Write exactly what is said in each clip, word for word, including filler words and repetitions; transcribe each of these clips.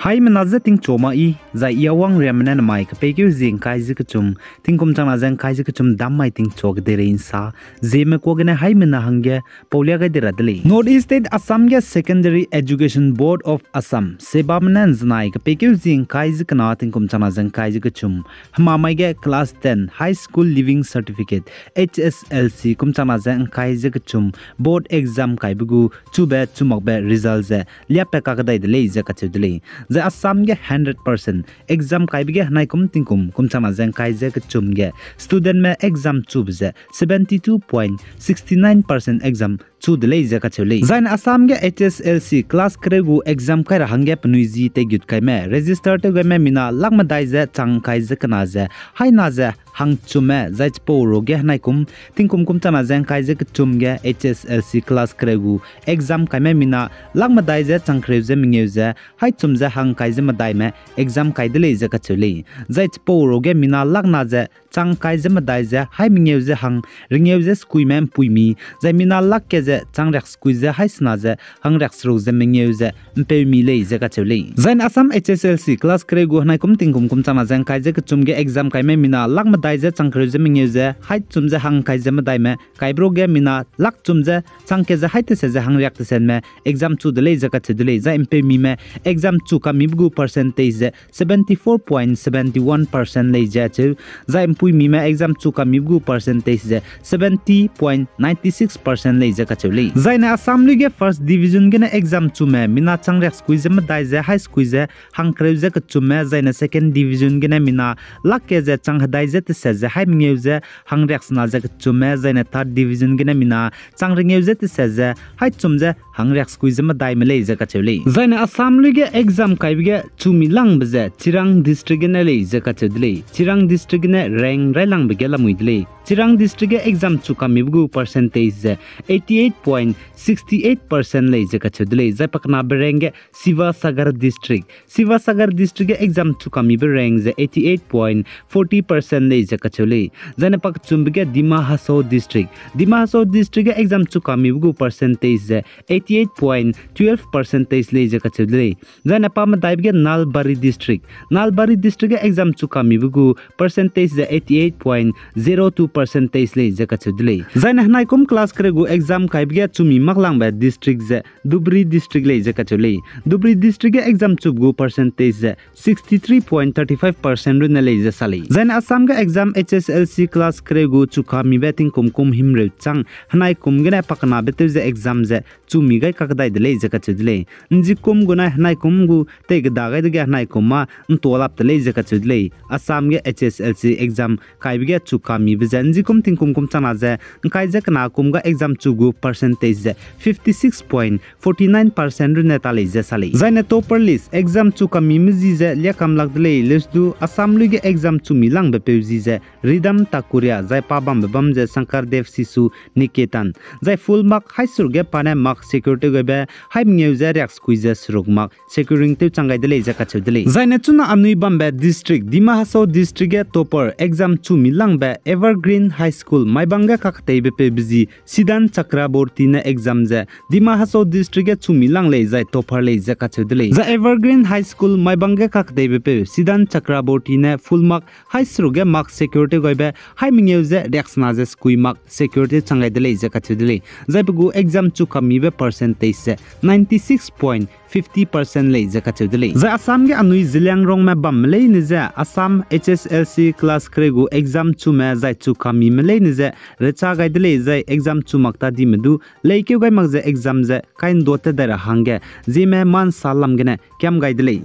Haimena je tingchu ma i, zai i awang riamme ne namai kepeikeu zie ngkai ze kechum, tingkum changna ze ngkai ze kechum dam mai tingchu kedeirei nsa, zieme kuagene haimena hangge paulia gai de ra de lei. North East State Assam ge Secondary Education Board of Assam, sebame ne nzenai kepeikeu zie ngkai ze kena tingkum changna ze ngkai ze kechum, hemamai ge class ten High School Leaving Certificate, H S L C, kum changna ze ngkai ze kechum board exam kaibe gu chube chumakbe result ze liapat kakdai de lei ze kacheu de lei. Zai Assam ge hundred percent exam kaibe ge henai kum tingkum kum changna ze ngkai ze kechum ge studentme exam chube ze seventy two point six nine percent exam chu de lei ze kacheu lei. Zaine Assam ge H S L C class kereu gu exam kai ra hangge penui zi teigut kaime register tew gaime mina lak medai ze chang ngkai ze kena ze haina ze hangchumme zai chipau ruge henai kum tingkum kum changna ze ngkai ze kechum ge H S L C class kereu gu exam kaime mina lak medai ze chang kereu ze mengeu ze haichum ze hang ngkai ze medaime exam kai de lei ze kacheu lei. Zai chipau ruge mina lak na ze chang ngkai ze medai ze hai mengeu ze hang rengeu ze sekuime mpuimi, zai mina lak ke ze chang riak sekui ze hai sena ze hang riak seruk ze mengeu ze mpeumi lei ze kacheu lei. Zaine Assam H S L C class kereu gu henai kum tingkum kum changna ze ngkai ze kechum ge exam kaime mina lak medai ze chang kereu ze mengeu ze haichum ze hang ngkai ze medaime kaibe ruge mina lak chum ze chang ke ze hai tese ze hang riak tesenme exam chu de lei ze kacheu de lei. Zai mpeumime exam chu kamibe gu percentage ze seventy four point seventy one percent lei ze acheu. Zai mpuimime exam chu kamibe gu percentage ze seventy point nine six percent lei ze kacheu lei. Zaine Assam lui ge first division gene exam chume mina chang riak sekui ze medai ze hai sekui ze hang kereu ze kechumme, zaine second division gene mina lak ke ze chang hedai ze tese ze hai mengeu ze hang riak sena ze kechumme, zaine third division gene mina chang rengeu ze tese ze haichum ze hang riak sekui ze medaime lei ze kacheu lei. Zaine Assam lui ge exam kaibe ge chumi langbe ze Chirang district gene lei ze kacheu de lei. Chirang district gene rank railangbe ge lamui de lei. Chirang district ge exam chu kamibe gu percentage ze eighty eight point sixty eight percent lei ze kacheu de lei. Zai pakenabe rank ge Sivasagar district, Sivasagar district ge exam chu kamibe rank ze eighty eight point forty percent lei ze kacheu lei. Zaine pakechumbe ge Dima Hasao district, Dima Hasao district ge exam chu kamibe gu percentage ze eighty eight point twelve percentage lei ze kacheu de lei. Zaine pamedaibe ge Nalbari district, Nalbari district ge exam chu kamibe gu percentage ze eighty eight point zero two percentage lei ze kacheu de lei. Zaine henai kum class kereu gu exam kaibe ge chumi mak langbe district ze Dhubri district lei ze kacheu lei. Dhubri district ge exam chube gu percentage ze sixty three point thirty five percent runne lei ze sa lei. Zaine Assam ge exam H S L C class kereu gu chu kamibe tingkum kum himreu chang henai kum gene pakenabe tew ze exam ze chumi gai kakdai de lei ze kacheu de lei. Nji kum gu nai henai kum gu tei keda gai dege henai kum mâ ntualap de lei ze kacheu de lei. Assam ge H S L C exam kaibe ge chu kamibe ze nji kum tingkum kum changna ze ngkai ze kena kum ga exam chu gu percentage ze fifty six point forty nine percent runne ta lei ze sa lei. Zaine topper list exam chu kamime zi ze liakam lak de lei, leusdu Assam lui ge exam chumi langbe peu zi ze Ridham Takuria, zai pa bambe bam ze Sankardev Shishu Niketan, zai full mark hai seruk ge pa ne mark secure tew gaibe hai mengeu ze riak sekui ze seruk mark secure ring tew chang gai de lei ze kacheu de lei. Zaine chuna anui bambe district, Dima Hasao district ge topper exam chumi langbe Evergreen High School Maibang ge kaketeibe peube zi Siddhant Chakraborty ne exam ze Dima Hasao district ge chumi lang lei zai topper lei ze kacheu de lei. Zai Evergreen High School Maibang ge kaketeibe peu Siddhant Chakraborty ne full mark hai seruk ge mark secure tew gaibe hai mengeu ze riaksena ze sekui mark secure tew chang gai de lei ze kacheu de lei. Zai pe gu exam chu kamibe percentage ze ninety six point fifty percent lei ze kacheu de lei. Zai Assam ge anui Zeliangrongme bamme leine ze Assam H S L C class kereu gu exam chume zai chu kamime leine ze recha gai de lei, zai exam chu mak ta dime du leikeu gai mak ze exam ze kai ndua te dai ra hangge Zeme ma nsa lam gene kiam gai de lei.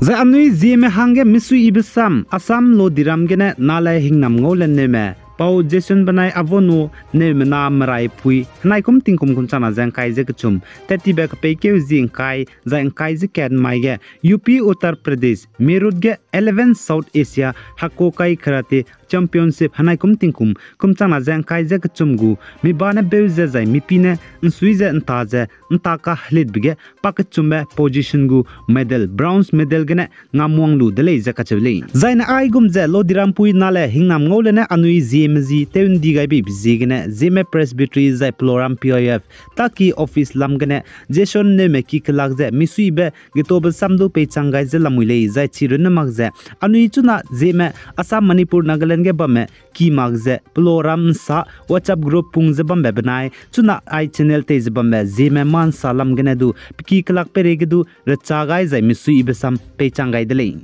Zai anui Zeme hangge misuiyibe sam, Assam Lodiram gene nale hingnam ngau le neume, pau Jason benai Avono neume na merai pui, henai kum tingkum kum changna ze ngkai ze kechum, tat tibe kepeikeu zi ngkai, zai ngkai ze kat mai ge, U P Uttar Pradesh, Meerut ge eleven South Asia Hakkokkai Karate Championship henai kum tingkum kum changna ze ngkai ze kechum gu, mi ba ne beu ze zai mipi ne nsui ze nta ze ’nta kahelitbe ge pakechumbe position gu medal, bronze medal gene ngamwang lu de lei ze kacheu lei. Zaine aigum ze Lodirampui Nale hingnam ngau lene anui Zeme zi tew ’ndi gai beibe ziegene Zeme Presbytery zai Peloram P Y F taki office lam gene Jason Neume ki kelak ze misuibe getobe sam du peichang gai ze lamui lei, zai chi runne mak ze anui chuna Zeme Assam, Manipur, Nagaland ge bamme ki mak ze Peloram ’nsa WhatsApp group pung ze bambe benai chuna ai channel tei ze bambe Zeme ma ’nsa lam gene du pe ki kelak peireige du recha gai zai misuibe sam peichang gai de lei.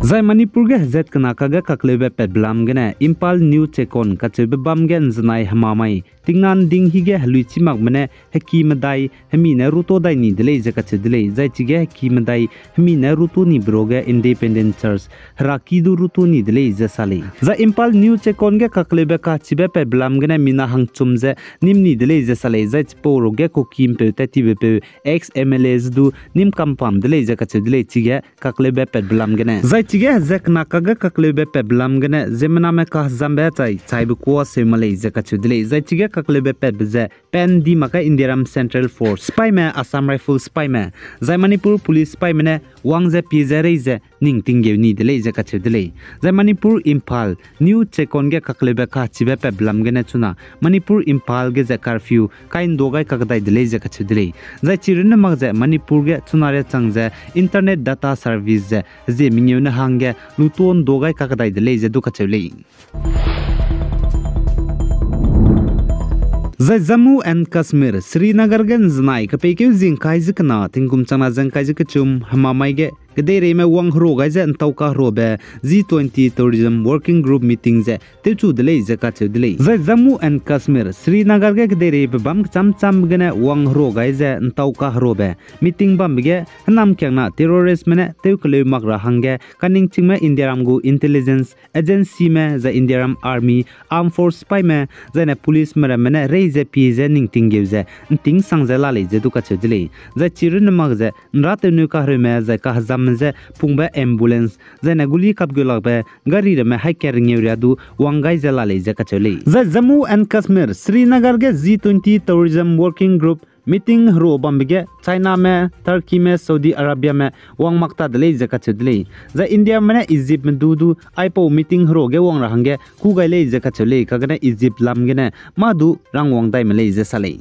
Zai Manipur ge hezat kena kage kakleube patbe lam gene Imphal New Checkon kacheube bam ge ’nzenai hemamai tingna ’nding hige heluichi makme ne heki medai hemi ne ruto dai ni de lei ze kacheu de lei. Zai chige heki medai hemi ne ruto nibe ruage Independent Church heraki du ruto ni de lei ze sa lei. Zai Imphal New Checkon ge kakleube kachibe patbe lam gene mina hangchum ze nîm ni de lei ze sa lei. Zai chipau ruage Kuki ’mpeu tat tibe peu ex M L A ze du nîm kampam de lei ze kacheu de lei chige kakleube patbe lam gene. Zai chige hezat kena kage kakleube patbe lam gene ziemmename kahezambe chai chaibe kuâ seu ma lei ze kacheu de lei. Zai chige kakleube patbe ze pan di mak ge Indiaram Central Force sipaime, Assam Rifles sipaime, zai Manipur Police sipaime ne wang ze pie ze rei ze ning tinggeu ni de lei ze kacheu de lei. Zai Manipur Imphal New Checkon ge kakleube kachibe patbe lam gene chuna Manipur Imphal ge ze curfew kai ’ndu gai kakdai de lei ze kacheu de lei. Zai chi runne mak ze Manipur ge chuna riachang ze internet data service ze zie mengeu ne hangge luto ’ndu gai kakdai de lei ze du kacheu lei. Zai Jammu and Kashmir, Srinagar ge ’nzenai kepeikeu zi ’ngkai ze kena tingkum changna ze ’ngkai ze kechum hemamai ge kedeireime wang hero gai ze ’ntau kaherobe G twenty Tourism Working Group meeting ze tewchu de lei ze kacheu de lei. Zai Jammu and Kashmir, Srinagar ge kedeireibe bam kecham cham gene wang hero gai ze ’ntau kaherobe meeting bambe ge hênamkiangna terroristme ne tew keleu mak ra hangge kaningchingme Indiaram gu intelligence agencyme, zai Indiaram Army, Armed Force sipaime, zaine policeme ramme ne rei ze pie ze ning tinggeu ze ’nting sang ze la lei ze du kacheu de lei. Zai chi runne mak ze ’nrâtewnu kahereume zai kahezamme je pungbe ambulance, zaine guli kapgeu lakbe gari ramme haî kat rengeu ria du wang gai ze la lei ze kacheu lei. Zai Jammu and Kashmir, Srinagar ge G twenty Tourism Working Group meeting hero bambe ge Chiname, Turkeyme, Saudi Arabiame wang mak ta de lei ze kacheu de lei. Zai Indiame ne Egyptme du du aipau meeting hero ge wang ra hangge kû gai lei ze kacheu lei, kagene Egypt lam gene mâ du rangwang dai me lei ze sa lei.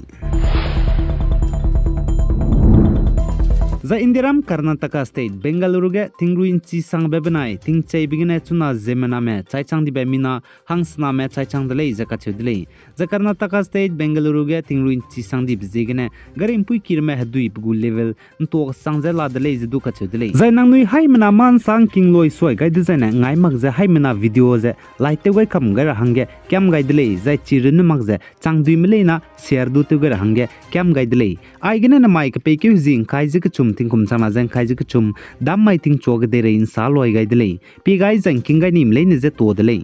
Zai Indiaram Karnataka State, Bengaluru ge tingrui ’nchi sangbe benai tingcheibe gene chuna ziemmename chaichang dibe mina hangsename chaichang de lei ze kacheu de lei. Zai Karnataka State, Bengaluru ge tingrui ’nchi sang dibe ziegene gari ’mpuîki ramme hedui pe gu level ’ntuâ kesang ze la de lei ze du kacheu de lei. Zai nangnui haimena mâ ’nsang kingloi suai gai dezaine ngai mak ze haimena video ze like tew gai kam gai ra hangge kiam gai de lei, zai chi runne mak ze changduime leina share du tew gai ra hangge kiam gai de lei. Aigene namai kepeikeu zi ’ngkai ze kechum tingkum changna ze ’ngkai ze kechum, dam mai tingchua kedeirei ’nsa luai gai de lei. Pie gai zai ’ngking gai nime leine je tuâ de lei.